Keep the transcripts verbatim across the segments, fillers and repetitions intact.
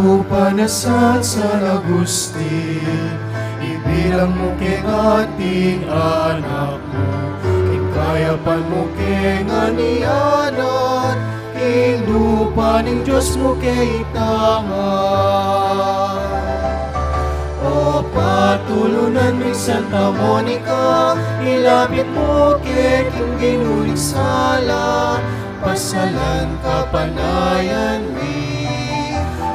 Anu pa na san San Agustin, ibilang mu keng ating anak mu, king kayapan mu keng anianan, king lupa ning Dios mu ke itangan. O patulunan ming Santa Monica, ilapit mu ke king Ginu ring sala, pasalan kapanayan mi,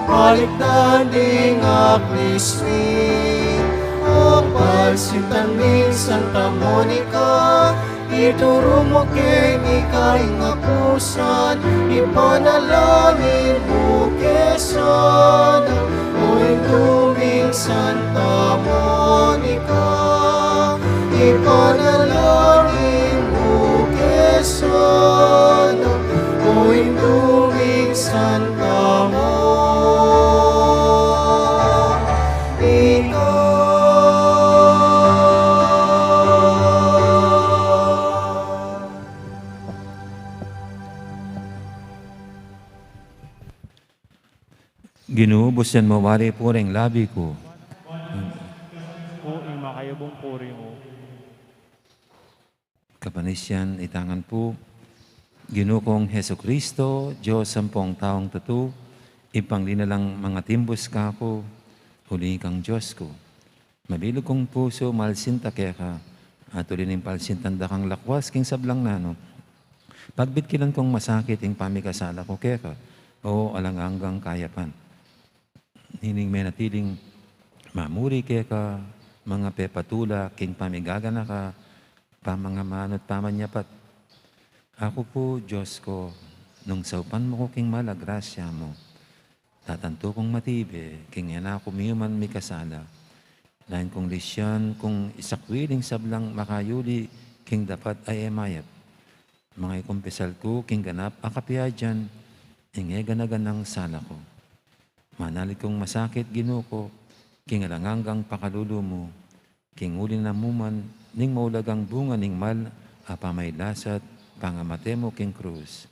palikdan ding aklis mi. O palsintan ming Santa Monica, ituru mu keng ika ing akusan, ipanalangin mu ke sana. O Indu ming Santa Monica, ipanalangin mu ke sana. O Indu ming Santa Monica. Ginu, busan mu wari pu ring labi ku. Ku ing makayabung puri mu. Kapanisian, itangan pu. Ginu kung Jesucristo, Dios ampong taung tutu, ibpang linalang mangatimbus kaku, uli kang Dios ku. Mabilug kung pusu, malsinta keka, at uli ning palsintan da kang lakwas king sablang nanu. Pagbitkilan kung masakit ing pamikasala ku keka, o alang anggang kayapan. Nining menatiling mamuri keka, mangapepatula king pamigaganaka, pamangamanut pamanyapat. Aku pu, Dios ku, nung saupan mu ku king mal a grasya mu, tatantu kung matibe king e na ku miyuman mikasala. Lain kung lisyan kung isakwil ing sablang makayuli king dapat a e mayap. Mangaikumpesal ku king ganap a kapiajan ing e gana-ganang sala ku. Manalig kung masakit, Ginu ku, king alang anggang pakalulu mu, king uli na mu man ning maulagang bunga ning mal a pamailasa't pangamate mu king krus.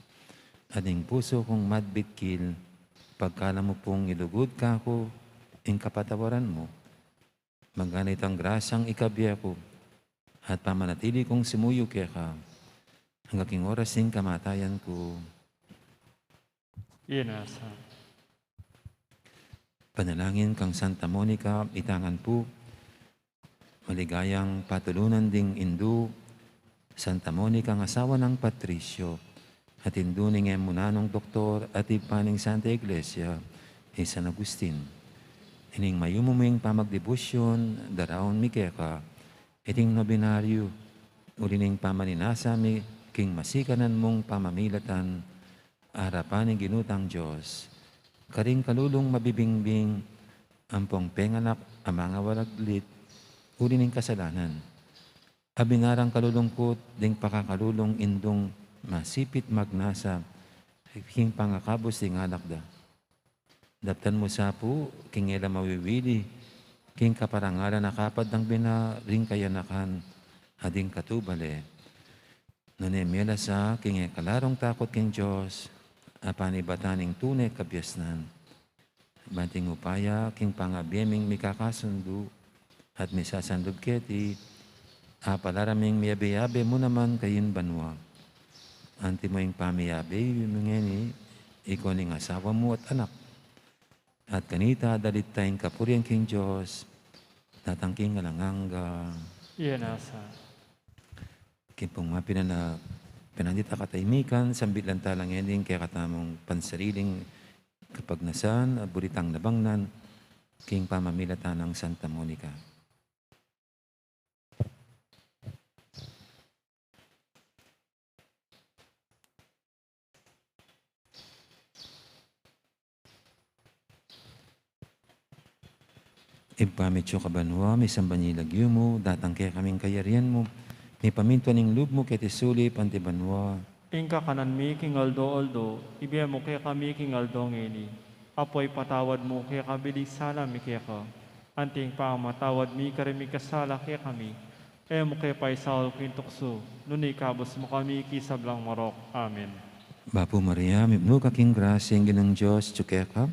At ning pusu kung madbitkil, pagkalam mu pung ilugud kaku ing kapatawaran mu, magana itang grasyang ikabie ku, at pamanatili kung sumuyu keka angga king oras ning kamatayan ku. Ina sa. Panalangin kang Santa Monica, itangan pu. Maligayang patulunan ding indu, Santa Monica, asawa nang Patricio, at indu ning e mu nanung doktor at ibpa ning Santa Iglesia, i San Agustin. Ining mayumu ming pamagdebosyon, daraun mi keka iting nobenaryo, uli ning pamaninasa mi king masikanan mung pamamilatan, arapan ning Ginu tang Dios, karing kalulung mabibingbing, ampong penganak a mangawaraglit, uli ning kasalanan. Abinarang kalulungkut ding pakakalulung indung masipit magnasa king pangakabus ding anak da. Daptan mu sa pu king e la mawiwili king kaparangalan a kapad dang bina ring kayanakan a ding katubale. Nune mie la sa king e kalarung takut king Dios a panibatan ning tune kabiasnan. Banting upaya king pangabie ming mikakasundu at misasandub keti, apalaraming miyabe-yabe mu naman kayin banua. Antimo ing pamiyabe mu ngeni, ikaw ning asawa mu at anak. At kanita dalit ta ing kapurian king Dios, datang king alang angga. Iya nasa. King pung mapilan a pinandit a katahimikan, sambit lang talang ending kaya katamung pansariling kapagnasan, a buritang nabangnan, king pamamilatan ng Santa Monica. Ibpa mi atsu ka banua, misamban ya ing lagyu mu, datang kekami ing kayarian mu, mipamintuan ing lub mu keti sulip anti banua. Ing kakanan mi king aldo-aldo, ibie mu kekami king aldo ngeni. Apo ipatawad mu kekami ding sala mi keka, anti ing pamamatawad mi karing mikasala kekami. E mu ke paisaul king tuksu, nune ikabus mu kami king sablang marok. Amen. Bapu Maria, mipnu ka king grasya, ing Ginung Dios atsu keka,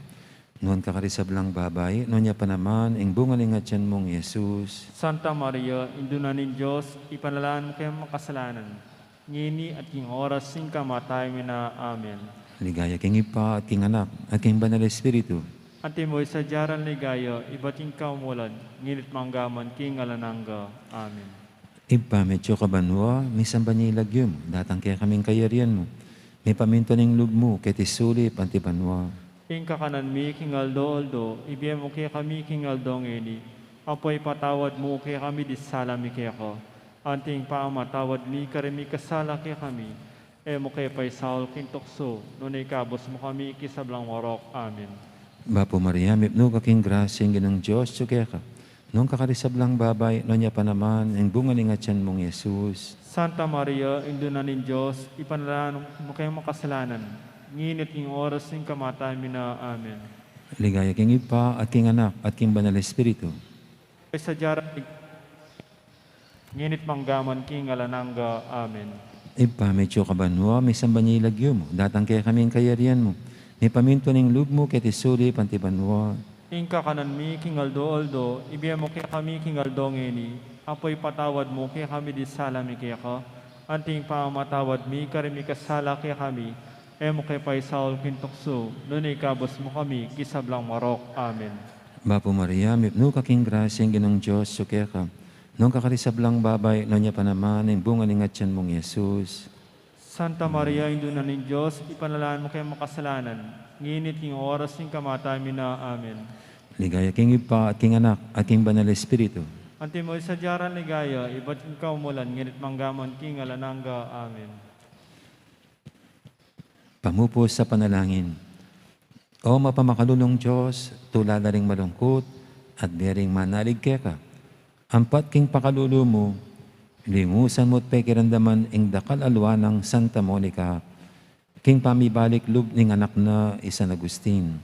nuan ka karing sablang babai, nuan ya pa naman ing bunga ning atian mung Jesus. Santa Maria, Indu na ning Dios, ipanalangin mu kaming makasalanan, ngeni at king oras ning kamatayan mi na. Amen. Ligaya king Ibpa, at king Anak, at king Banal Espiritu. Antimo ing sadya rang ligaya, ibat king kaumulan, ngeni at mangga man king alang angga. Amen. Ibpa mi atsu ka banua, misamban ya ing lagyu mu, datang kekami ing kayarian mu, mipamintuan ing lub mu keti sulip anti banua. Ing kakanan mi king aldo-aldo, ibie mu kekami king aldo ngeni. Apo ipatawad mu kekami ding sala mi keka, anti ing pamamatawad mi karing mikasala kekami. E mu ke paisaul king tuksu, nune ikabus mu kami king sablang marok. Amen. Bapu Maria, mipnu ka king grasya, ing Ginung Dios atsu keka, nuan ka karing sablang babai, nuan ya pa naman ing bunga ning atian mung Jesus. Santa Maria, Indu na ning Dios, ipanalangin mu kaming makasalanan, ngeni at king oras ning kamatayan mi na. Amen. Ligaya king Ibpa, at king Anak, at king Banal Espiritu. Ing sadya rang lig-, ngeni at mangga man king alang angga. Amen. Ibpa mi atsu ka banua, misamban ya ing lagyu mu, datang kekami ing kayarian mu, mipamintuan ing lub mu keti sulip anti banua. Ing kakanan mi king aldo-aldo, ibie mu kekami king aldo ngeni. Apo ipatawad mu kekami ding sala mi keka, anti ing pamamatawad mi karing mikasala kekami. E mu ke paisaul king tuksu, nune ikabus mu kami king sablang marok. Amen. Bapu Maria, mipnu ka king grasya, ing Ginung Dios atsu keka, nuan ka karing sablang babai, nuan ya pa naman ing bunga ning atian mung Jesus. Santa Maria, Indu na ning Dios, ipanalangin mu kaming makasalanan, ngeni at king oras ning kamatayan mi na. Amen. Ligaya king Ibpa, at king Anak, at king Banal Espiritu. Antimo ing sadya rang ligaya, ibat king kaumulan, ngeni at mangga man king alang angga. Amen. Pamupus a panalangin. O mapamakalulung Dios, tula da ring malungkut at bie ring manalig keka, ampat king pakalulu mu, linusan mu't pekiramdaman ing dakal a lua nang Santa Monica king pamibalik lub ning anak na i San Agustin.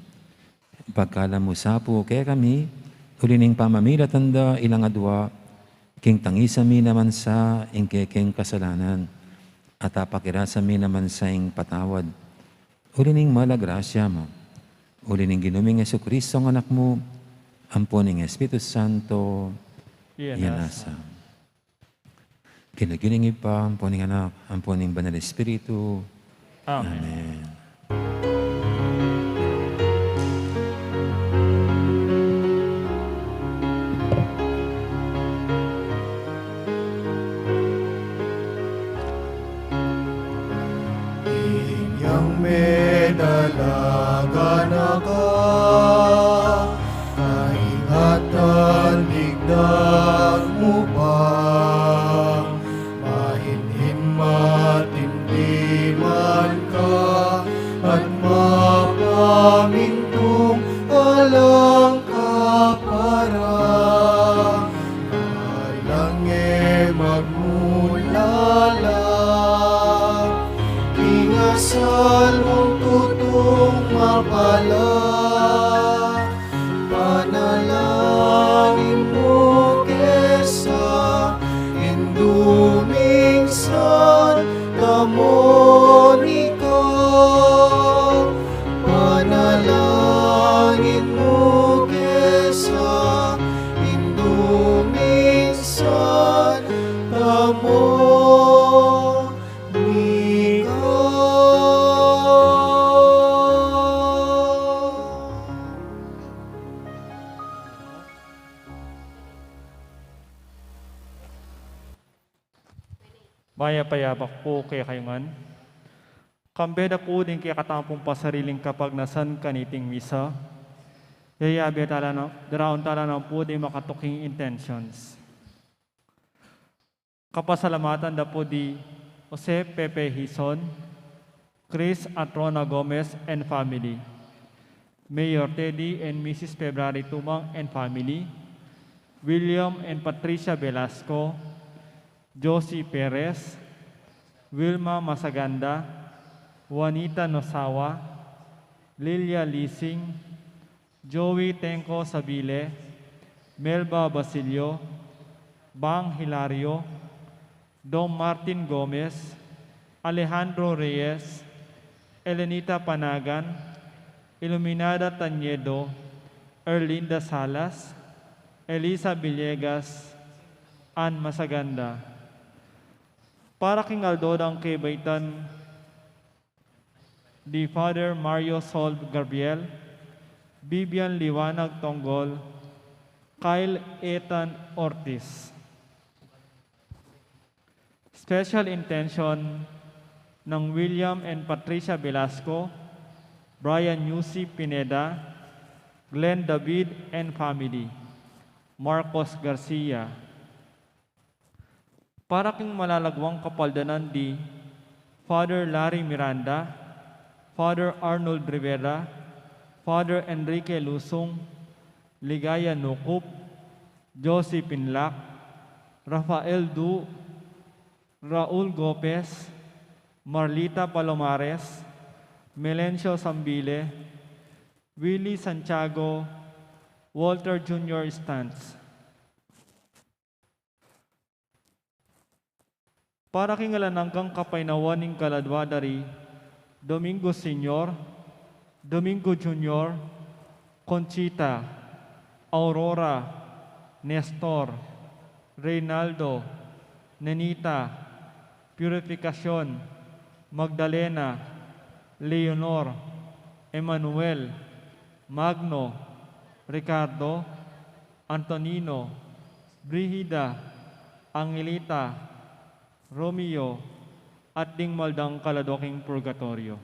Pagkalub mu sa pu kekami, uli ning pamamilatan da ilang adua, king tangisan mi naman sa ing kekeng kasalanan, at apakirasa mi naman sa ing patawad. Uli ning mal a grasya mu, uli ning Ginu ming Jesucristo a Anak mu, ampo ning Espiritu Santo, iya nasa. King lagyu ning Ibpa, ampo ning Anak, ampo ning Banal Espiritu. Amen. Amen. Inyang medalagan a ka, kaingatan digdang mu pa, mahinhin matindiman ka, at mapamintung alang kaparang. Panalangin mu kesa Indu ming Santa Monica, panalangin mu kesa Indu ming Santa Monica. Mayap a yabak pu kekayu ngan. Kambe da pu ding kekatamung pasariling kapagnasan kaniting misa, yayabe tala na, daraun tala na pu ding makatuking intentions. Kapasalamatan da pu di Jose Pepe Hizon, Chris at Rona Gomez and family, Mayor Teddy and Missus February Tumang and family, William and Patricia Velasco, Josie Perez, Wilma Masaganda, Juanita Nosawa, Lilia Lising, Joey Tenco Sabile, Melba Basilio, Bang Hilario, Dom Martin Gomez, Alejandro Reyes, Elenita Panagan, Iluminada Tañedo, Erlinda Salas, Elisa Villegas, Ann Masaganda. Para king aldo dang kebaitan di Father Mario Sol Gabriel, Vivian Liwanag Tonggol, Kyle Ethan Ortiz. Special intention nang William and Patricia Velasco, Brian Yusi Pineda, Glenn David and family, Marcos Garcia. Para king malalagwang kapaldanan di Father Larry Miranda, Father Arnold Rivera, Father Enrique Lusung, Ligaya Nucup, Josie Pinlac, Rafael Du, Raul Gopez, Marlita Palomares, Melencio Sambile, Willie Santiago, Walter Junior Stantz. Para king alang anggang kapaynawan ning kaladwa da ri Domingo Senior, Domingo Junior, Conchita, Aurora, Nestor, Reynaldo, Nenita, Purificacion, Magdalena, Leonor, Emmanuel, Magno, Ricardo, Antonino, Brigida, Angelita, Romeo, at ding maldang kaladwa king purgatoryo.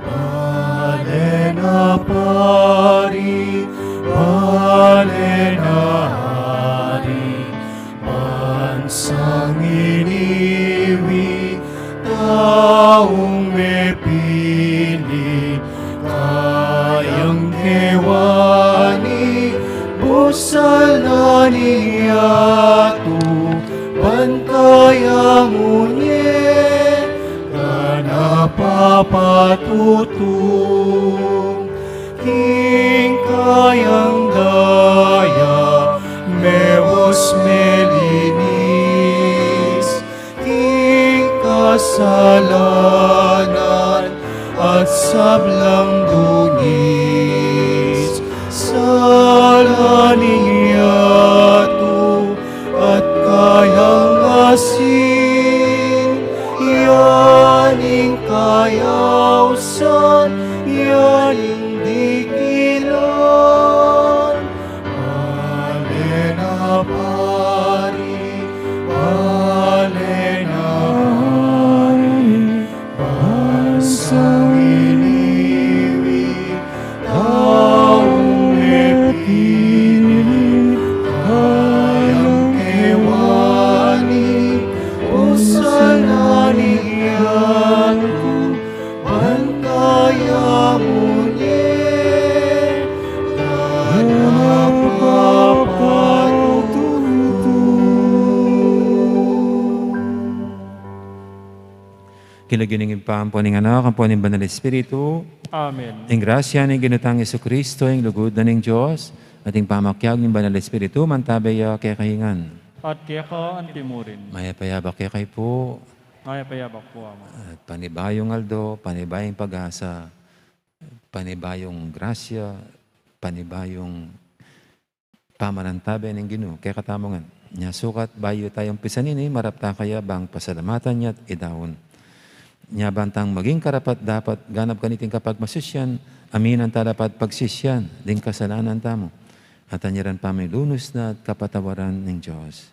Bale na pari, bale na ari, bansang iniwi, taung mepili, kayang kewani, busal na ning yatu, ban kayang unye, ka na papatutung, king kayang daya, mebus melinis, king kasalanan at sablang dungis, sala ning yatu at kayang asin, ya ning kayausan, ya ning dikilan. King lagyu ning Ibpa, ampo ning Anak, ampo ning Banal Espiritu. Amen. Ing grasya ning Ginu tang Jesucristo, ing lugud na ning Dios, at ing pamakiabe ning Banal Espiritu, mantabe ya kekayu ngan. At keka antimurin. Mayap a yabak kekayu pu. Mayap a yabak pu, Ama. At panibayung aldo, panibayung pag-asa, panibayung grasya, panibayung pamarantabe ning Ginu kekatamu ngan. Nya sukat bayu tayung pisanini, marap ta kaya bang pasalamatan ya at idaun. Nya bantang maging karapat-dapat ganap kaniting kapagmasusian, aminan ta dapat pagsisian ding kasalanan tamu, at anyaran pamilunus na at kapatawaran ning Dios.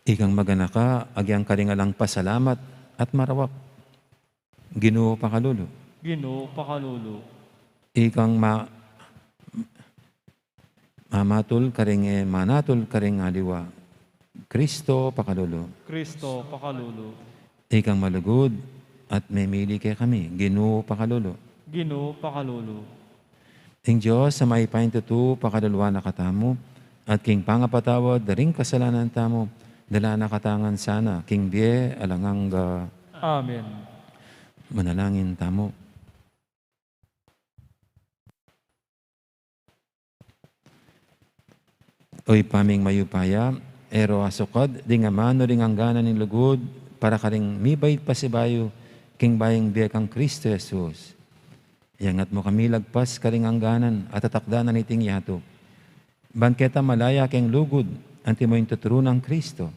Ikang maganaka, agyang karing alang pasalamat at marawak. Ginu, pakalulu. Ginu, pakalulu. Ikang ma-, mamatul karing, e, manatul karing aliwa. Kristo, pakalulu. Kristo, pakalulu. Ikang malugud at memili kekami. Ginu, pakalulu. Ginu, pakalulu. Ing Dios a mayupayang tutu pakaluluan na katamu, at king pangapatawad da ring kasalanan tamu, dala na katamu ngan sana king bie alang angga. Amen. Manalangin tamu. O Ibpa ming mayupaya, e ro asukad ding amanu ring angganan ning lugud para karing mibait pasibayu king bayung bie kang Kristo Jesus. Iyangat mu kami lagpas karing angganan at atakdan na niting yatu, ban keta malaya keng lugud, antimo ing tuturu nang Kristo.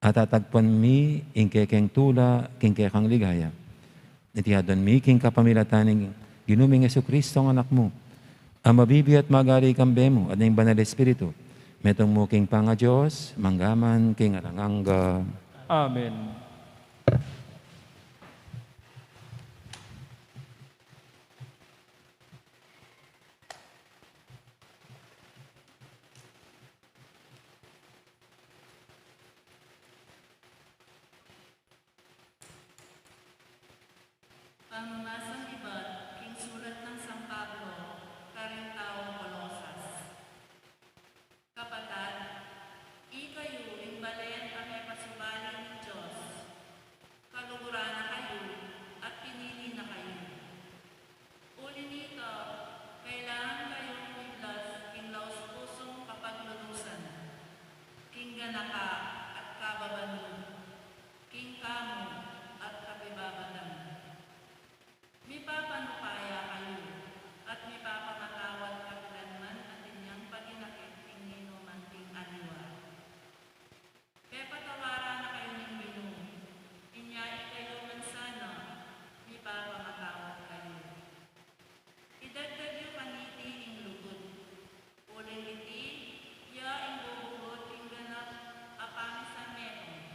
At tatagpuan mi ing kekeng tula king kekang ligaya. Iti aduan mi king kapamilatan ning Ginu ming Jesucristo a Anak mu, a mabibie at magari kambe mu at ning Banal Espiritu, metung mu king pangaDios, mangga man king alang angga. Amen. Pamamasang ibat king sulat nang San Pablo karing taung Colosas. Kapatad, ikayu ing balen a mepasubali ning Dios. Kaluguran na kayu at pinili na kayu. Uli nita, kailangan kayung miblas king laus-pusung kapaglulusan, king ganaka at kababan lub, king kamu at kapibabatan. Mipapanupaya kayu at mipapamatawad kapilan man atin yang paginakit king ninuman ding aliwa. Pepatawaran na kayu ning Ginu, inya ikayu man sana, mipapamatawad kayu. Idagdag yu kaniti ing lugud, uling iti ya ing bubugut king ganap a pamisanmetung.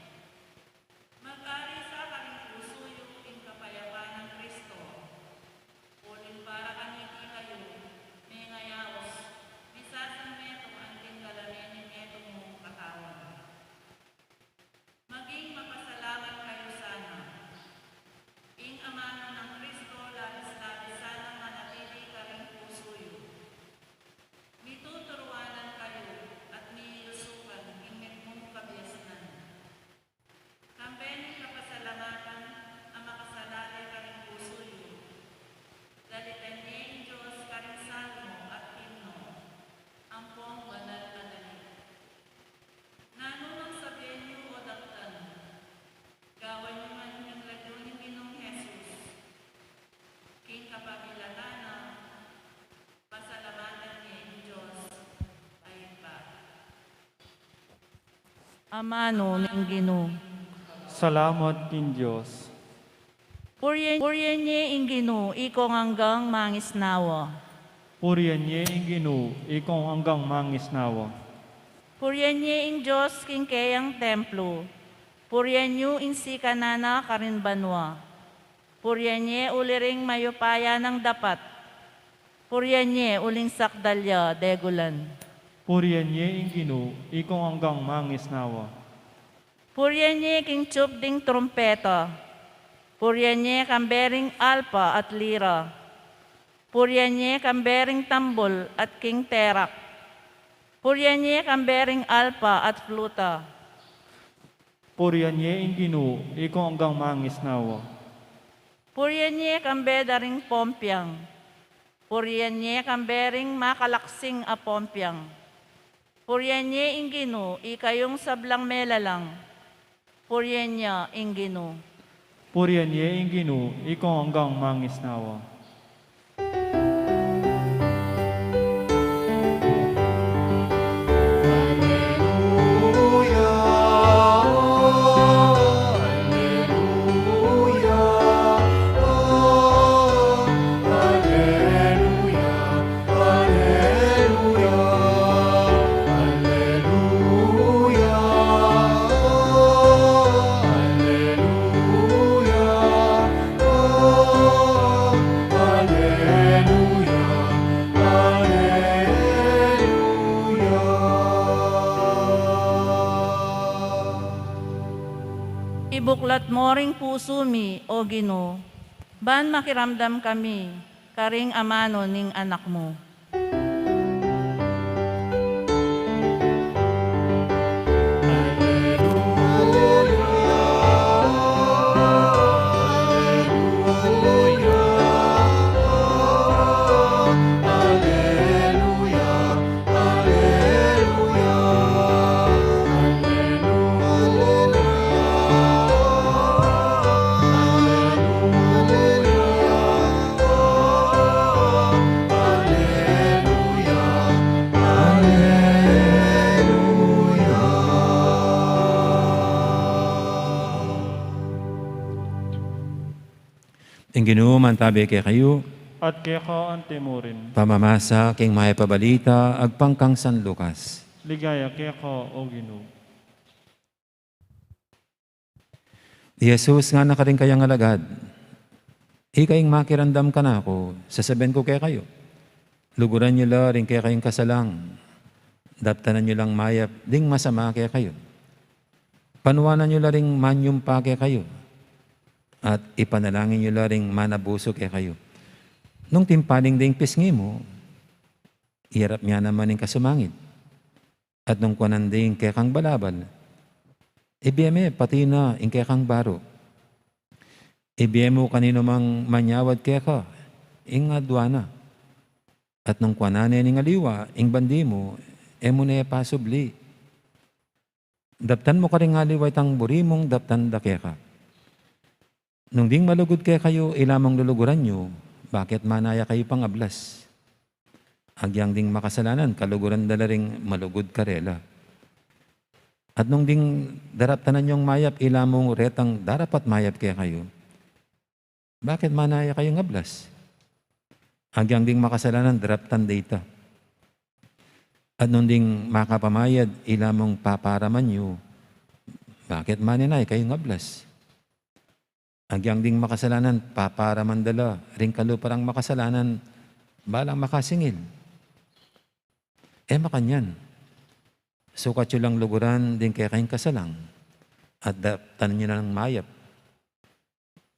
Mag-ari sa karing pusu yu ing kapayapan nang Kristo. Uling para kaniti kayu, mengayaus, misasanmetung anting kalamen ning metung mung katawan. Maging mapasalamat kayu sana. Ing amanu nang Kristo labis-labis sanang manatili karing pusu yu. Mituturuanan kayu at miyusukan ing mitmung kabiasnan. Kambe ning kapasalamatan a makasalale karing pusu yu, dalitan ye ing Dios karing salmo at himno, ampong banal a dali. Nanu mang sabian yu o daktan, gawan yu man ing lagyu ning Ginung Jesus. King kapamilatan na, pasalamatan ye ing Dios a Ibpa. Amanu ning Ginu. Salamat king Dios. Purian, purian ye ing Ginu, ikong anggang mangisnawa. Purian ye ing Ginu, ikong anggang mangisnawa. Purian ye ing Dios king keyang templo. Purian yu ing sikanan na karin banua. Purian ye uli ring mayupaya nang dapat. Purian ye uling sakdal ya degulan. Purian ye ing Ginu, ikong anggang mangisnawa. Purian ye king tiyub ding trumpeta. Purian ye kambe ring alpa at lira. Purian ye kambe ring tambul at king terak. Purian ye kambe ring alpa at fluta. Purian ye ing Ginu, ikong anggang mangisnawa. Purian ye kambe da ring pompiang. Purian ye kambe ring makalaksing a pompiang. Purian ye ing Ginu, ikayung sablang melalang. Purian ya ing Ginu. Purian ye ing Ginu, ikong anggang mangisnawa. Ibuklat mo ring pusu mi, O Ginu, ban makiramdam kami karing amanu ning Anak mu. Ing Ginu mantabi kekayu. At keka antimurin. Pamamasa king Mayap a Balita agpang kang San Lucas. Ligaya keka, O Ginu. I Jesus ngana karing kayang alagad, "Ika ing makiramdam kanaku, sasabian ku kekayu, luguran yu la ring kekayung kasalang, daptanan yu lang mayap ding masama kekayu. Panuanan yu la ring manyumpa kekayu, at ipanalangin yu la ring manabusu kekayu." Nung timpaling ding pisngi mu, iyarap ya naman ing kasumangid. At nung kuanan ding kekang balabal, ibie me pati na ing kekang baru. Ibie mu kaninumang manyawad keka ing aduana. At nung kuanan ne ning aliwa ing bandi mu, e mu ne pasubli. Daptan mu karing aliwa itang buri mung daptan da keka. Nung ding malugud kekayu ila mung luluguran yu, bakit mana ya kayu pang ablas? Agyang ding makasalanan, kaluguran da la ring malugud karela. At nung ding daraptanan yung mayap ila mung retang darapat mayap kekayu, bakit mana ya kayung ablas? Agyang ding makasalanan, daraptan da ita. At nung ding makapamayad ila mung paparaman yu, bakit mana ya kayung ablas? Agyang ding makasalanan, paparaman da la ring kalupa rang makasalanan, balang makasingil. E makanyan, sukat yu lang luguran ding kekayung kasalang, at daptan yu lang mayap.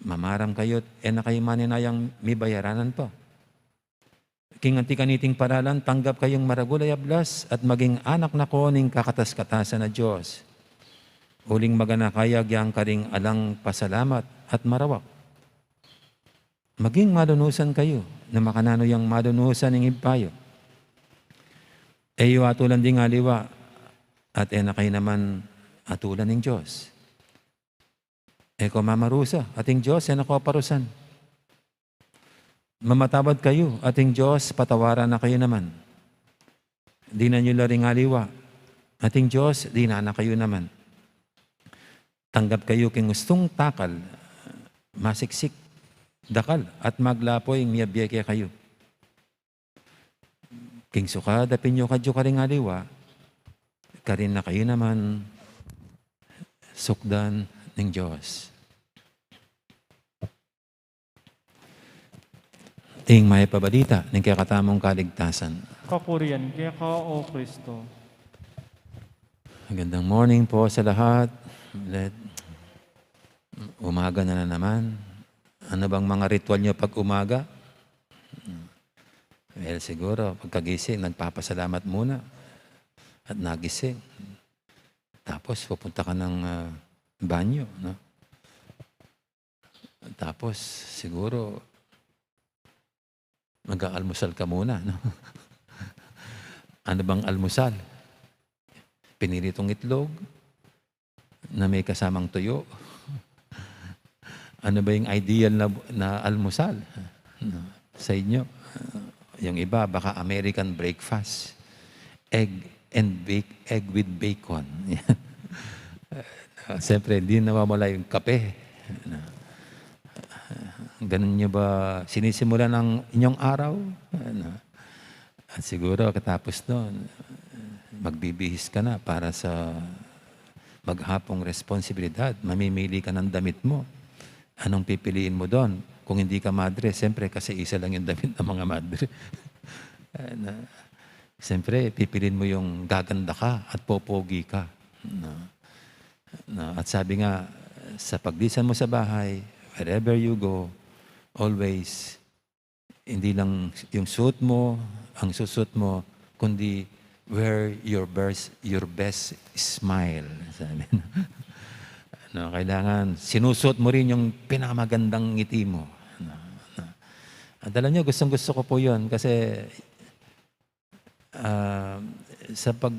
Mamaram kayu't e na kayu manenayang mibayaranan pa. King anti kaniting paralan, tanggap kayung maragul a ablas at maging anak na ko ning kakatas-katasan a Dios. Uling maganaka ya agyang karing alang pasalamat at marawak. Maging malunusan kayu, na makananu yang malunusan ing Ibpa yu. E yu atulan ding aliwa, at e na kayu naman atulan ning Dios. E ko mamarusa, at ing Dios e na ko parusan. Mamatawad kayu, at ing Dios patawaran na kayu naman. Dinan yu la ring aliwa, at ing Dios dinan na kayu naman. Tanggap kayu king ustung takal, masiksik, dakal, at maglapu ing miyabie kekayu. King sukat a pinyukad yu karing aliwa, karin na kayu naman sukdan ning Dios. Ing mayap a balita ning kekatamung kaligtasan. Kapurian keka, O Kristo. Magandang morning po sa lahat. Let, umaga na, na naman. Ano bang mga ritual nyo pag umaga? Dahil siguro, pagkagising, nagpapasalamat muna at nagising. Tapos, pupunta ka ng, ah, banyo, no? Tapos, siguro, mag-aalmusal ka muna, no? Ano bang almusal? Piniritong itlog na may kasamang tuyo. Ano ba yung ideal na, na almusal, no, sa inyo? Yung iba, baka American breakfast. Egg and bake, egg with bacon. Siyempre, hindi nawawala yung kape. Ano? Ganun nyo ba sinisimulan ang inyong araw? Ano? At siguro, katapos nun, magbibihis ka na para sa maghapong responsibilidad. Mamimili ka ng damit mo. Anong pipiliin mo doon? Kung hindi ka madre, siyempre, kasi isa lang yung damit ng mga madre. Ano? Siyempre, pipiliin mo yung gaganda ka at popogi ka. No? No? At sabi nga, sa paglisan mo sa bahay, wherever you go, always, hindi lang yung suot mo, ang susuot mo, kundi wear your best, your best smile. Sabi. No, kailangan sinusuot mo rin yung pinakamagandang ngiti mo. No, no. At alam nyo, gustong-gusto ko po yun kasi, ah, sa pag,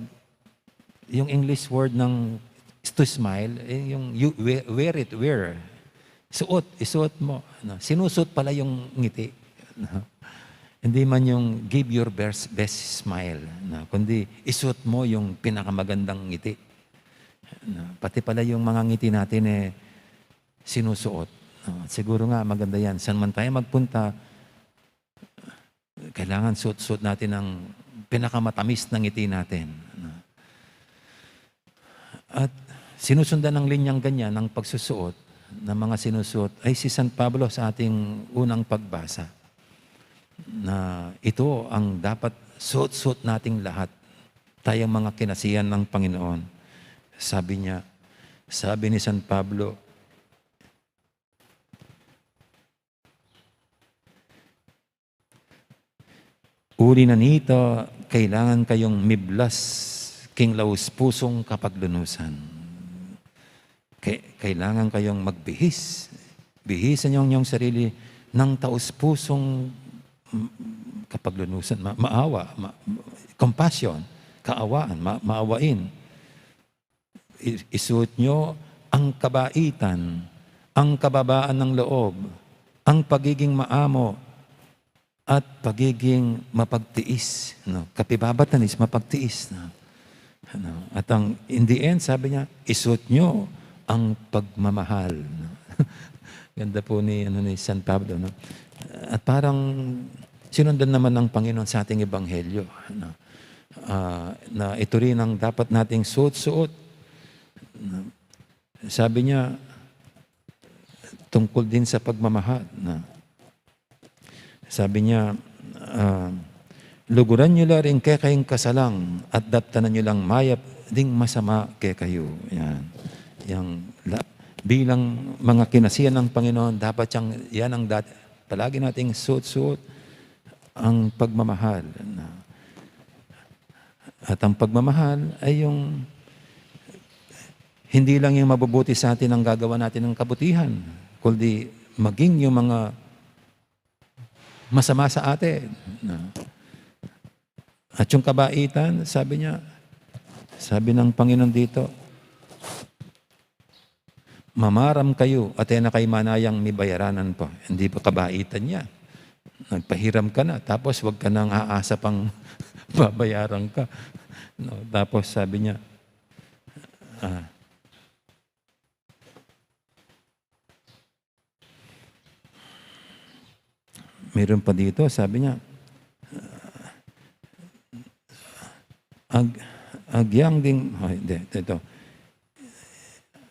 yung English word ng to smile, eh, yung you, wear, wear it, wear. Suot, isuot mo. No? Sinusuot pala yung ngiti. No? Hindi man yung give your best, best smile, no? Kundi isuot mo yung pinakamagandang ngiti. No? Pati pala yung mga ngiti natin, eh, sinusuot. No? Siguro nga, maganda yan. Saan man tayo magpunta, kailangan suot-suot natin ang pinakamatamis na ngiti natin. No? At sinusundan ng linyang ganyan, ng pagsusuot, ng mga sinusuot, ay si San Pablo sa ating unang pagbasa, na ito ang dapat suot-suot nating lahat, tayong mga kinasihan ng Panginoon. Sabi niya, sabi ni San Pablo, uli na nito, kailangan kayong miblas king laus-pusong kapaglunusan. Ke-, kailangan kayong magbihis. Bihisan yung, yung sarili ng taus-pusong, mm, kapaglunusan, ma-, maawa, ma-, compassion, kaawaan, ma-, maawain. I-, isuot nyo ang kabaitan, ang kababaan ng loob, ang pagiging maamo, at pagiging mapagtiis, no? Kapibabatan is mapagtiis, no? Ano? At ang, in the end, sabi niya, isuot nyo ang pagmamahal, no? Ganda po ni, ano, ni San Pablo, no? At parang sinundan naman ng Panginoon sa ating ebanghelyo, no? Ah, na ito rin ang dapat nating suot-suot, no? Sabi niya, tungkol din sa pagmamahal, no? Sabi niya, ah, "Luguran yu la ring kekayung kasalang at daptanan yu lang mayap ding masama kekayu." Yan. Yang la-, bilang mga kinasihan ng Panginoon, dapat yang, yan ang dat-, palagi nating suot-suot ang pagmamahal. At ang pagmamahal ay yung hindi lang yung mabubuti sa atin ang gagawa natin ng kabutihan, kundi maging yung mga masama sa atin. No? At yung kabaitan, sabi niya, sabi ng Panginoon dito, "Mamaram kayu, at e na kayu manayang mibayaranan pa." Hindi ba kabaitan yan? Nagpahiram ka na, tapos wag ka nang aasa pang babayaran ka. No? Tapos sabi niya, ah, meron pa dito, sabi niya, ag-, agyang ding, ay, hindi, ito.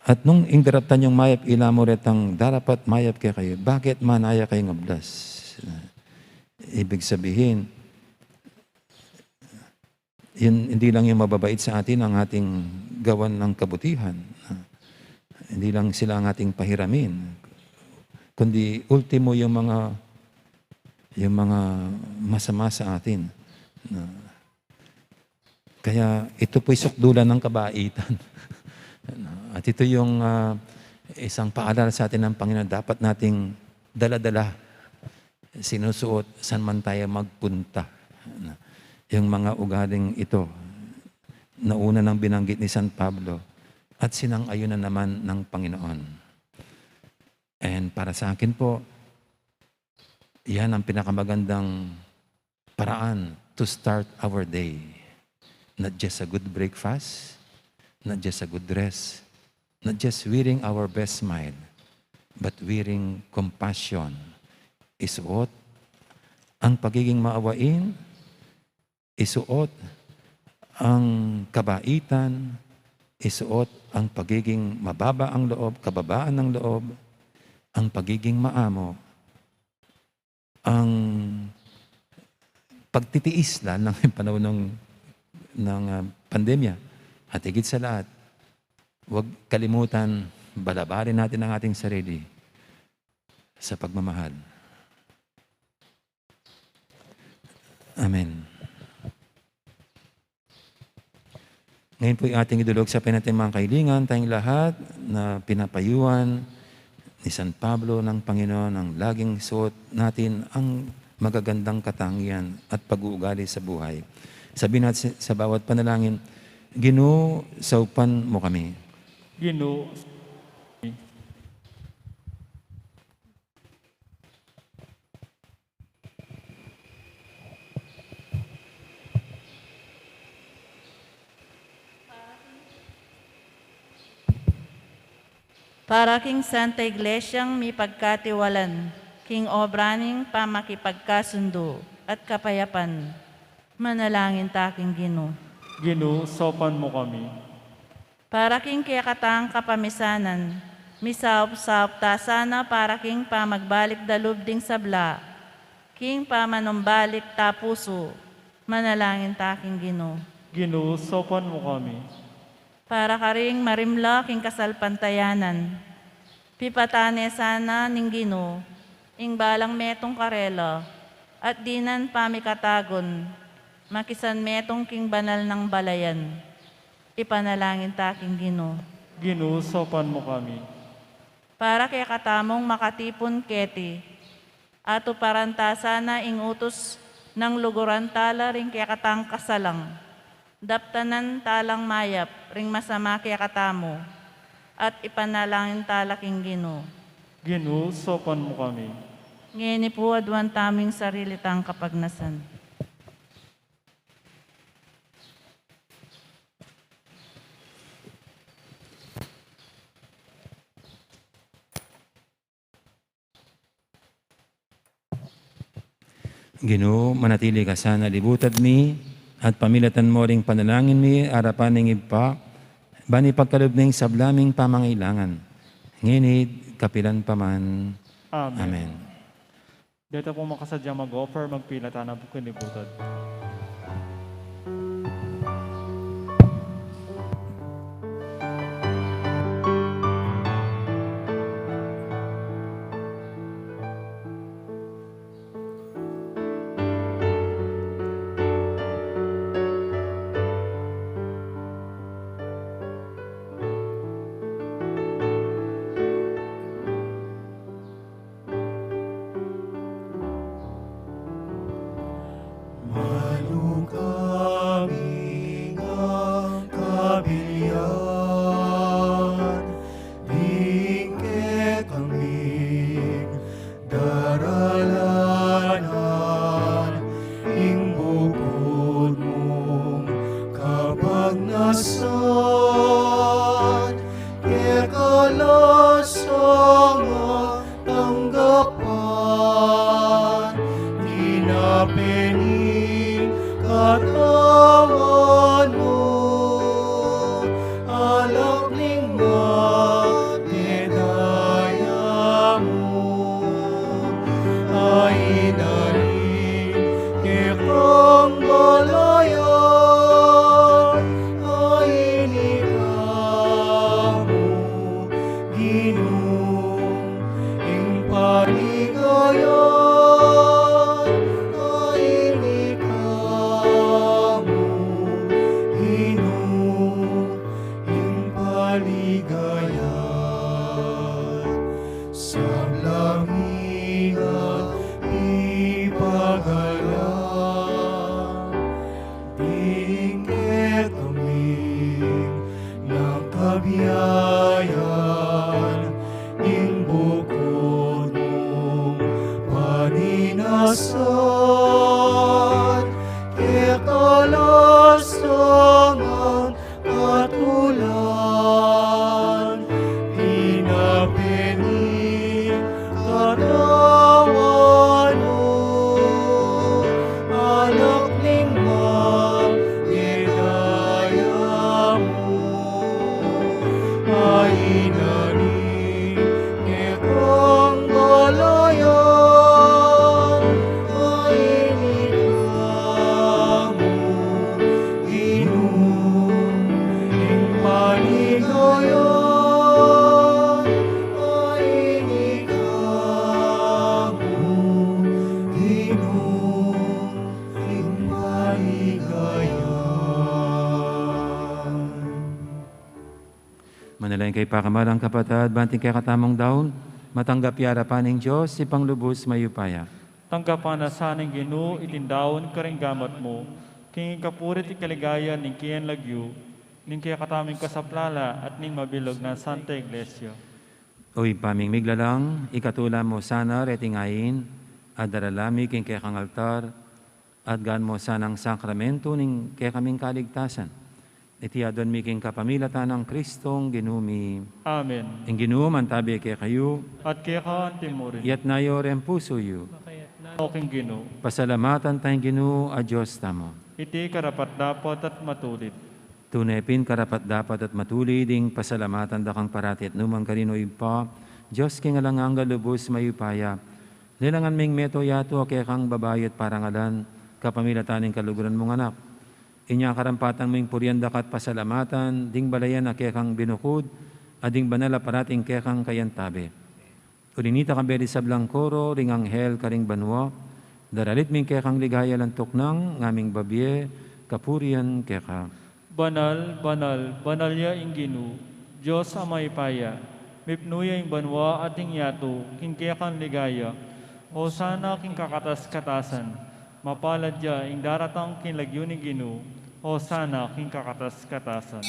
"At nung ing daraptan yung mayap, ila mu retang darapat mayap kekayu, bakit manaya kayung mablas?" Ibig sabihin, yun, hindi lang yung mababait sa atin ang ating gawan ng kabutihan. Hindi lang sila ang ating pahiramin, kundi ultimo yung mga, yung mga masama sa atin. Na, kaya ito po'y sukdulan ng kabaitan. At ito yung, ah, isang paalala sa atin ng Panginoon, dapat nating dala-dala, sinusuot, saan man tayo magpunta. Yung mga ugaling ito, nauna nang binanggit ni San Pablo at sinang-ayunan naman ng Panginoon. And para sa akin po, yan ang pinakamagandang paraan to start our day. Not just a good breakfast, not just a good dress, not just wearing our best smile, but wearing compassion. Isuot ang pagiging maawain, isuot ang kabaitan, isuot ang pagiging mababa ang loob, kababaan ng loob, ang pagiging maamo, ang pagtitiis, lalo na ngayong panahon ng, ng, ah, pandemya. At higit sa lahat, huwag kalimutan, balabalin natin ang ating sarili sa pagmamahal. Amen. Ngayon po'y ating idulog sa pinatimang kailingan, tayong lahat na pinapayuan ni San Pablo ng Panginoon ang laging suot natin ang magagandang katangian at pag-uugali sa buhay. Sabihin natin sa bawat panalangin, "Ginu, saupan mo kami." Ginu, para king Santa Iglesiang mipagkatiwalan, king obra ning pamakipagkasundu at kapayapan, manalangin ta king Ginu. Ginu, saupan mo kami. Para king kekatang kapamisanan, misaup-saup ta sana para king pamagbalik da lub ding sabla, king pamanumbalik ta pusu, manalangin ta king Ginu. Ginu, saupan mo kami. Para karing marimla king kasalpantayanan, pipatane sana ning Ginu ing balang metung karela, at dinan pamikatagun, makisan metung king banal nang balayan. Ipanalangin ta king Ginu. Ginu, saupan mo kami. Para kekatamung makatipun keti, atuparan ta sana ing utus nang luguran ta la ring kekatang kasalang, daptanan ta lang mayap ring masama kekatamu, at ipanalangin ta la king Ginu. Ginu, saupan mo kami. Ngeni pu, aduan tamu ing sarili tang kapagnasan. Ginu, manatili ka sana libutad mi, at pamilatan mo ring panalangin mi, arapan ning Ibpa, ban ipagkalub ning sabla ming pamangailangan. Ngeni, kapilan pa man. Amen. Amen. Deta pung makasadyang mag-offer, magpilatan na pu king libutad. Manu kami ngang kabilian, ding kekang daralan ing bukud mung kapagnasan, keka la sana tanggapan, dinape ning katawan mu, alak ning madedaya mu, a inalin kekang balayan, a ini ka mu, Ginu, ing paligayan, Beni katawan mu, anak ning mabidaya mu, a inanin kekang balayan, a ini kamu, Ginu, ing paligayan, a ini kamu, Ginu, ing paligayan. Manalangin kayu pakamalan kung kapatad, ban king kekatamung daun, matanggap ya arapan ning Dios, Ibpang lubus mayupaya. Tanggapan na sa ning Ginu iting daun karing gamat mu, king ikapuri't ikaligaya ning keyang lagyu, ning kekatamung kasaplalan at ning mabilug nang Santa Iglesia. O Ibpa ming miglalang, ikatula mu sana reting ain a darala mi king kekang altar, at gaan mu sanang sakramentu ning kekaming kaligtasan. Iti adwan mi king kapamilatan nang Kristong Ginu mi. Amen. Ing Ginu mantabi kekayu. At keka anti mu rin. Iyatas yu ring pusu yu. O king Ginu. Pasalamatan taya ing Ginu a Dios tamu. Iti karapat-dapat at matulid. Tune pin karapat-dapat at matulid ing pasalamatan da kang parati at nu man karin, O Ibpa, Dios king alang angga, lubus mayupaya. Lelangan ming meto yatu a kekang babai at parangalan, kapamilatan ning kaluguran mung Anak. Inya karampatan mu ing purian daka at pasalamatan ding balayan a kekang binukud, a ding banal a parating kekang kayantabe. Uli nita, kambe ding sablang koro ring anghel karing banua, daralit mi ing kekang ligaya alang tuknang, ngaming babie kapurian keka. Banal, banal, banal ya ing Ginu, Dios a mayupaya, mipnu ya ing banua at ing yatu king kekang ligaya. Hosana king kakatas-katasan. Mapalad ya ing daratang king lagyu ning Ginu. Hosana king kakatas-katasan.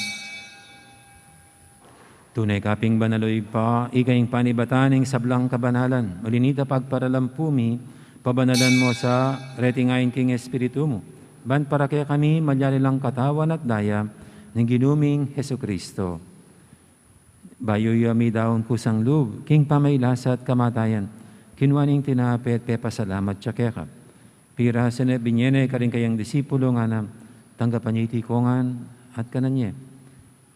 Tune ka pin banal, O Ibpa, ika ing panibatan ning sablang kabanalan. Uli nita, pagparalampu mi, pabanalan mu sa reting ain king Espiritu mu, ban para kekami malyari lang katawan at daya ning Ginu ming Jesucristo. Bayu ya midaun kusang lub king pamailasa at kamatayan, kinua ne ing tinape at pepasalamat ya keka. Pirasu ne, binie ne karing kayang disipulu, ngana, tanggapan ye iti kongan at kanan ye.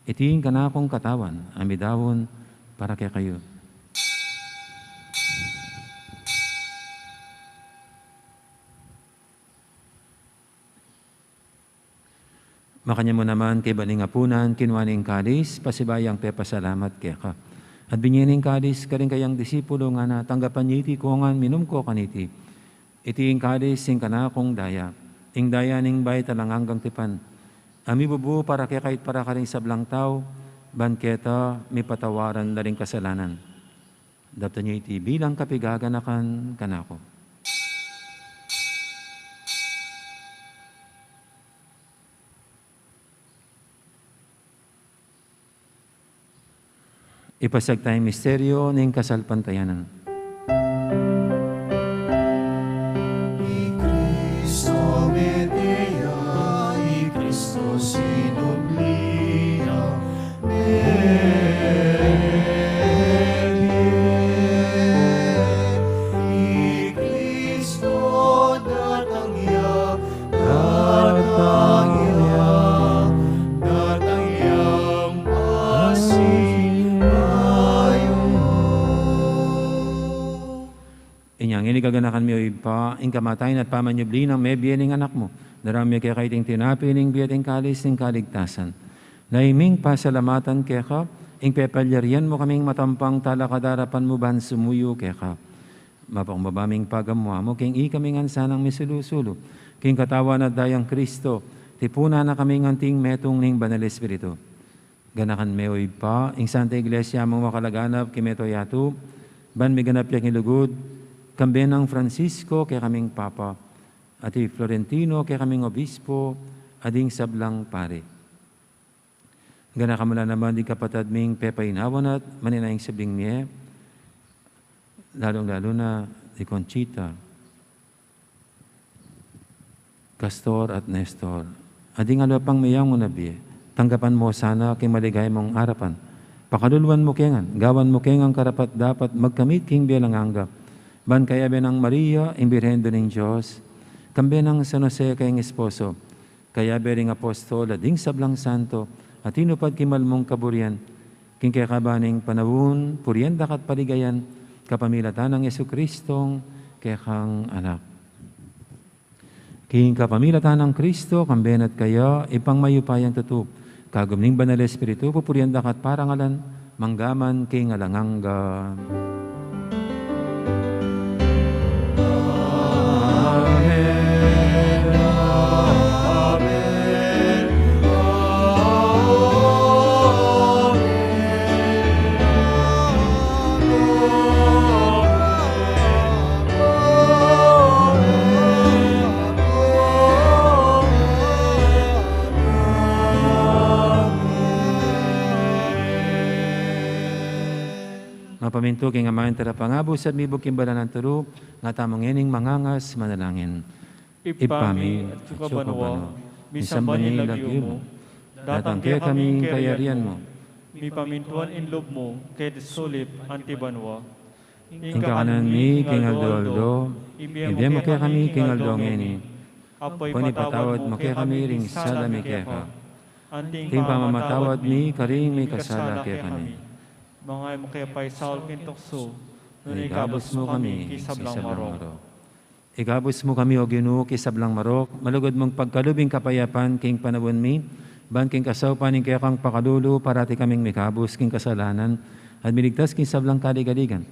Iti ing kanakung katawan a midaun para kekayu. Makanyan mu naman kaybat ning apunan, kinua ne ing kalis, pasibayu yang pepasalamat keka. At binie ne ing kalis karing kayang disipulu, ngana, tanggapan ye iti kongan, minum ko kaniti. Iti ing kalis ning kanakung daya, ing daya ning bayu at alang anggang tipan, a mibubu para kekayu at para karing sablang tau, ban keta mipatawaran la ring kasalanan. Daptan ye iti bilang kapigaganakan kanaku. Ipasiag taya ing misteryu ning kasalpantayanan. I Kristo mete ya, i Kristo sinubli ya, mebie. I Kristo datang ya, datang ya, datang yang pasibayu. Inya ngeni gaganakan mi, O Ibpa, ing kamatayan at pamanyubli nang mebie ning Anak mu. Daraun mi keka iting tinape ning bie at ing kalis ning kaligtasan. Lalu ming pasalamatan keka ing pepalyarian mu kaming matampang talakad arapan mu ban sumuyu keka. Mapakumbaba ming pagamu-amu king ikami ngan sanang misulu-sulu king katawan at dayang Kristo, tipunan na kaming anting metung ning Banal Espiritu. Ganakan me, O Ibpa, ing Santa Iglesia mung makalaganap king mabilug a yatu, ban miganap ya king lugud, kambe nang Francisco kekaming Papa, at i Florentino kekaming Obispo, at ding sablang pari. Ganakan mu la naman ding kapatad ming pepainawan at manenaya king sabling mie, lalung-lalu na di Conchita, Castor at Nestor, at ding aliwa pang meyangu na bie. Tanggapan mu la sana king maligaya mung arapan, Pakaluluan mu ke ngan, gawan mu ke ngan karapat-dapat magkamit king bie alang angga. Ban kayabe nang Maria, ing Birhen Indu ning Dios, kambe nang San Jose kayang esposo, kayabe ring apostol at ding sablang santo, a tinupad king mal mung kaburian, king kekaban ning panaun, purian daka at paligayan, kapamilatan nang Jesucristong kekang Anak. King kapamilatan nang Kristo, kambe na at kaya, Ibpang mayupayang tutu, kagum ning Banal Espiritu, pupurian daka at parangalan, mangga man king alang angga. Amen. Amen. Mapamintu king aman, Talapangabus at mibug king banal a turu, nga tamu ngening mangangas manalangin. Ibpa mi, atsu ka banua, misamban ya ing lagyu mu, datang kekami ing kayarian mu, mipamintuan ing lub mu, keti sulip anti banua. Ing kakanan mi king aldo-aldo, ibie mu kekami king aldo ngeni. Ampon ipatawad mu kekami ring sala mi keka, anti ing pamamatawad mi karing mikasala kekami. Manga e mu ke paisaul king tuksu, nune ikabus mu kami king sablang marok. Ikabus mu kami, O Ginu, king sablang marok, malugud mung pagkalub ing kapayapan king panaun mi, ban king kasaupan ning kekang pakalulu, parati kaming mikabus king kasalanan, at miligtas king sablang kaligaligan.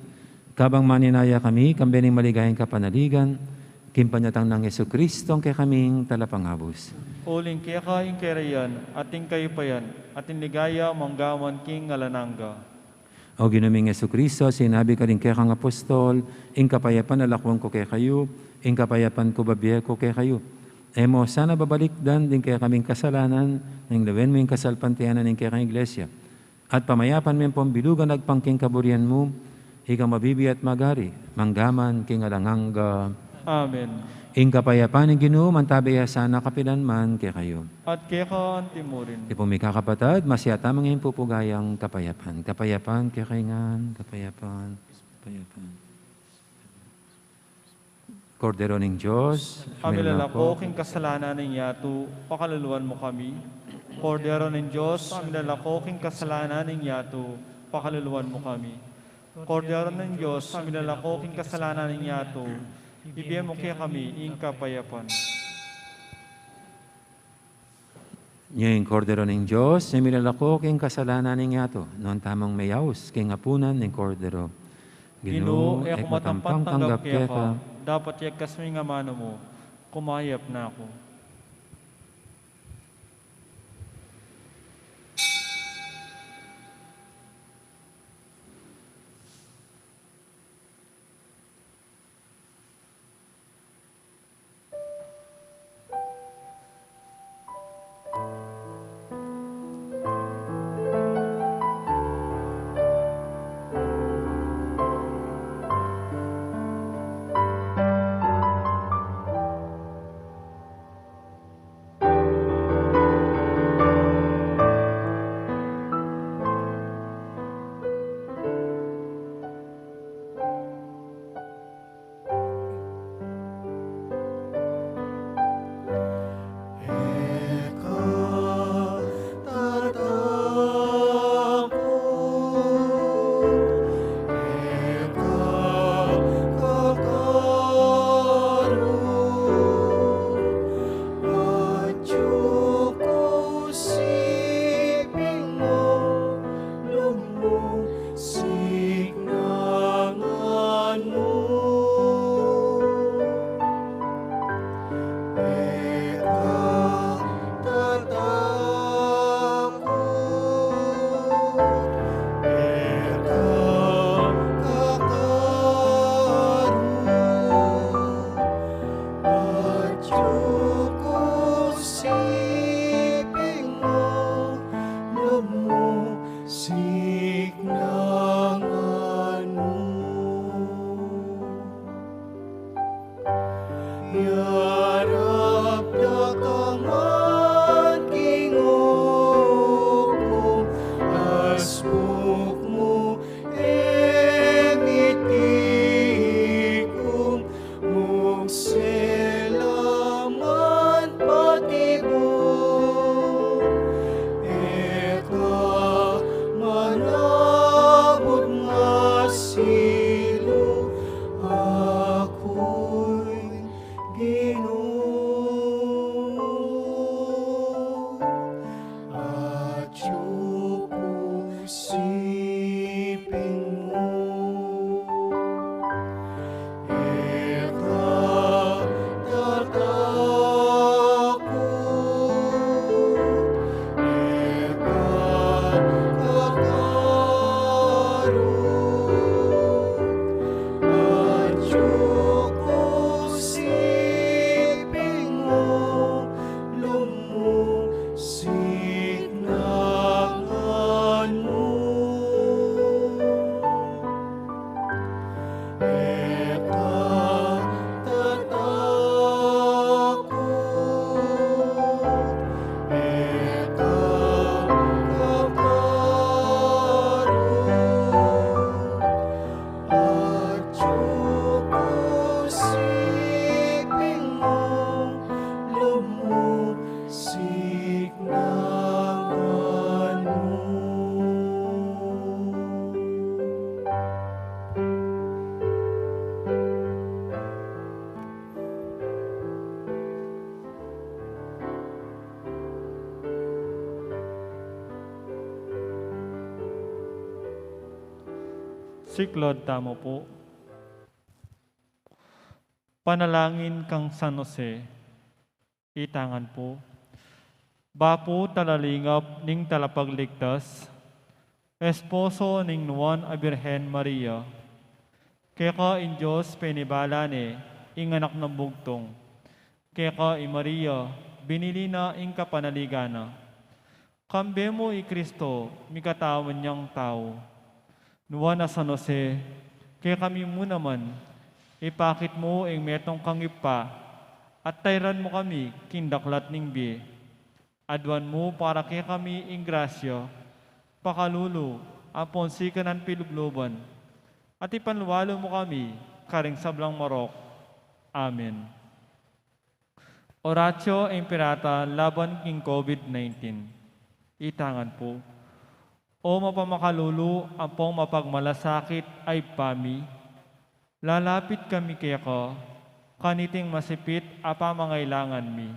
Kabang maninaya kami, kambe ning maligayang kapanaligan, king panyatang nang Jesucristo, ing kekaming Talapangabus. Uling keka ing kayarian, at ing kayupayan, at ing ligaya, mangga man king alang angga. O Ginu ming Jesucristo, sinabi ka karing kekang apostol, ing kapayapan lalakwan ku kekayu, ing kapayapan ku bibie ku kekayu. E mu sana babalikdan ding kekaming kasalanan, nune lawen mu ing kasalpantayanan ning kekang Iglesia. At pamayapan me ampon bilugan agpang king kaburian mu, ika mabibie at magari, mangga man king alang angga. Amen. Ing kapayapan ning Ginu, mantabi ya sana kapilan man kekayu. At keka anti murin. Tipun mi kakapatad, masiyatamang ing pupugayang kapayapan. Kapayapan kekayu ngan, kapayapan, kapayapan. Kordero ning Dios, a milalako king kasalanan ning yatu, pakaluluan mu kami. Kordero ning Dios, a milalako king kasalanan ning yatu, pakaluluan mu kami. Kordero ning Dios, a milalako king kasalanan ning yatu, ibie mu kekami ing kapayapan. Nya ing Kordero ning Dios, a milalako king kasalanan ning yatu, nuan tamung meyaus king apunan ning Kordero. Ginu, e ku matampang tanggap keka, dapot yagkas mu ing amanu mu, kumayap na ku. Siklaud tamu pu. Panalangin kang San Jose. Itangan pu. Bapu talalingap ning Talapagligtas, esposo ning Nuan a Birhen Maria, keka ing Dios penibala ne ing Anak nang bugtung. Keka i Maria binili na ing kapanaligan na. Kambe mu i Kristo, mikatawan yang tau. Nuan a San Jose, kekami mu naman, ipakit mu ing metung kang Ibpa, at tairan mu kami king daklat ning bie. Aduan mu para kekami ing grasya, pakalulu, ampon sikanan pilubluban, at ipanlualu mu kami karing sablang marok. Amen. Oratio Imperata laban king COVID nineteen. Itangan pu. O mapamakalulu ampong mapagmalasakit a Ibpa mi, lalapit kami keka, kaniting masipit a pamangailangan mi.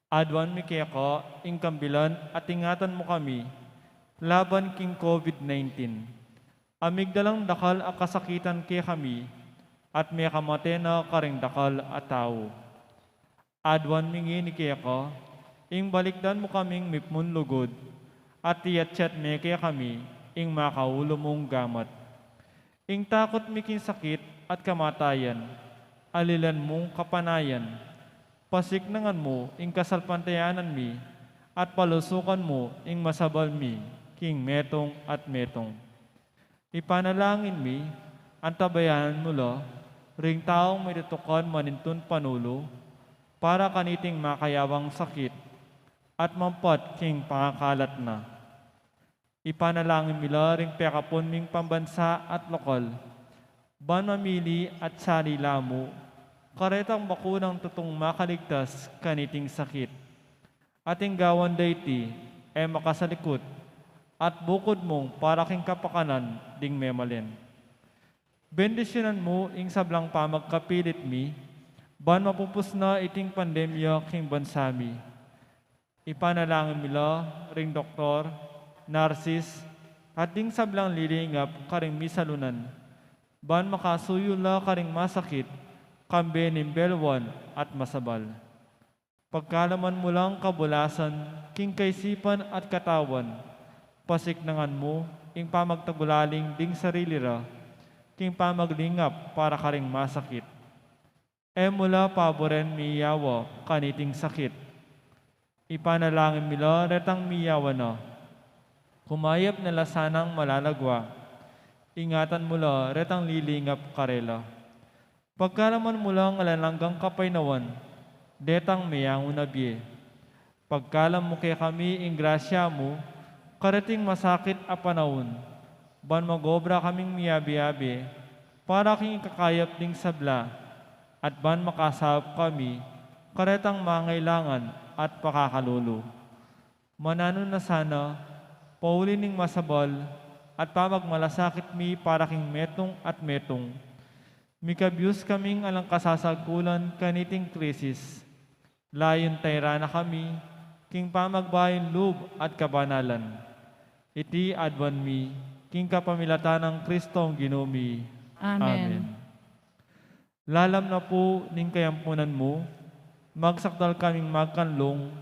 Aduan mi keka ing kambilan at ingatan mu kami laban king COVID nineteen. A migdalang dakal a kasakitan kekami, at mekamate na karing dakal a tau. Aduan mi ngeni keka, ing balikdan mu kaming mipnun lugud, at iyatyat me kekami ing makaulu mung gamat. Ing takut mi king sakit at kamatayan, alilan mung kapanayan, pasiknangan mu ing kasalpantayanan mi, at palusukan mu ing masabal mi king metung at metung. Ipanalangin mi, antabayanan mu la ring taung mitutukan manintun panulu para kaniting makayawang sakit at mampat king pangakalat na. Ipanalangin mi la ring pekapun ming pambansa at lokal, ban mamili at sali la mu karetang bakunang tutung makaligtas kaniting sakit. At ing gawan da iti, e makasalikut, at bukud mung para king kapakanan ding memalen. Bendisyunan mu ing sablang pamagkapilit mi, ban mapupus na iting pandemya king bansa mi. Ipanalangin mi la ring doktor, narsis, at ding sablang lilingap karing misalunan, ban makasuyu la karing masakit, kambe ning beluan at masabal. Pagkalaman mu lang kabulasan king kaisipan at katawan, pasiknangan mu ing pamagtagulaling ding sarili ra king pamaglingap para karing masakit. E mu la paburen miyawa kaniting sakit. Ipanalangin mi la retang miyawa na, kumayap na la sanang malalagwa. Ingatan mu la retang lilingap karela. Pagkalaman mu lang alang anggang kapaynawan detang meyangu na bie. Pagkalam mu kekami ing grasya mu kareting masakit a panaun, ban mag-obra kaming miyabe-yabe para king ikakayap ding sabla, at ban makasaup kami karetang mangailangan at pakakalulu. Mananu na sana, pauli ning masabal at pamagmalasakit mi para king metung at metung, mikabus kaming alang kasasagkulan kaniting krisis. Layun tairan na kami king pamagbayung lub at kabanalan. Iti aduan mi king kapamilatan nang Kristong Ginu mi. Amen. Amen. Lalam na pu ning kayampunan mu, magsakdal kaming magkanlung,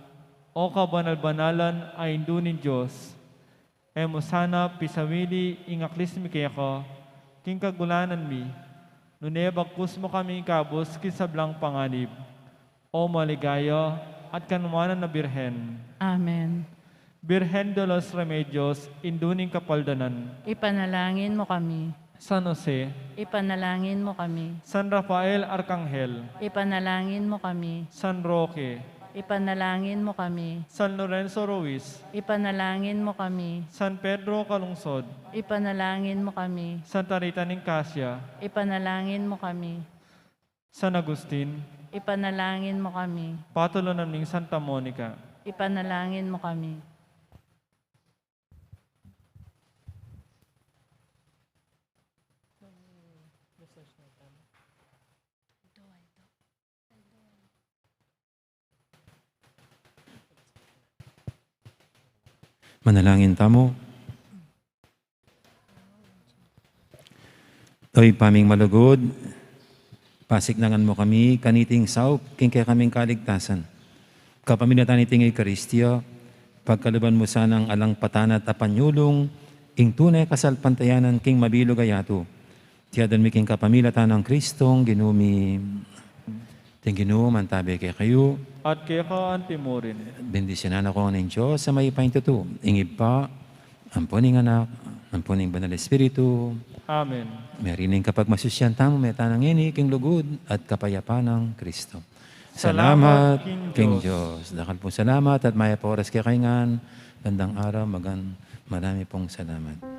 O kabanal-banalan a Indu ning Dios. E mu sana pisawili ing aklis mi keka king kagulanan mi, nune bagkus mu kami ikabus king sablang panganib, O maligaya at kanuanan a Birhen. Amen. Birhen de los Remedios, Indu ning Kapaldanan. Ipanalangin mu kami. San Jose. Ipanalangin mu kami. San Rafael Arkanghel. Ipanalangin mu kami. San Roque. Ipanalangin mu kami. San Lorenzo Ruiz. Ipanalangin mu kami. San Pedro Calungsod. Ipanalangin mu kami. Santa Rita ning Casia. Ipanalangin mu kami. San Agustin. Ipanalangin mu kami. Patulunan ning Santa Monica. Ipanalangin mu kami. Manalangin tamu. O Ibpa ming malugud, pasiknangan mu kami kaniting saup king kekaming kaligtasan. Kapamilatan niting Eukaristia, pagkaluban mu sanang alang patanat a panyulung ing tune kasalpantayanan king mabilug a yatu. Iti adwan mi king kapamilatan nang Kristong Ginu mi. Ing Ginu mantabi kekayu. At keka anti mu rin. Bendisyunan na kayu ning Dios a mayupaya king tutu, ing Ibpa, ampo ning Anak, ampo ning Banal Espiritu. Amen. Meri ning kapagmasusyan tamu, meta na ngeni king lugud at kapayapan nang Kristo. Salamat king Dios. Dakal pung salamat at mayap a oras kekayu ngan. Gandang araw, magan, marami pung salamat.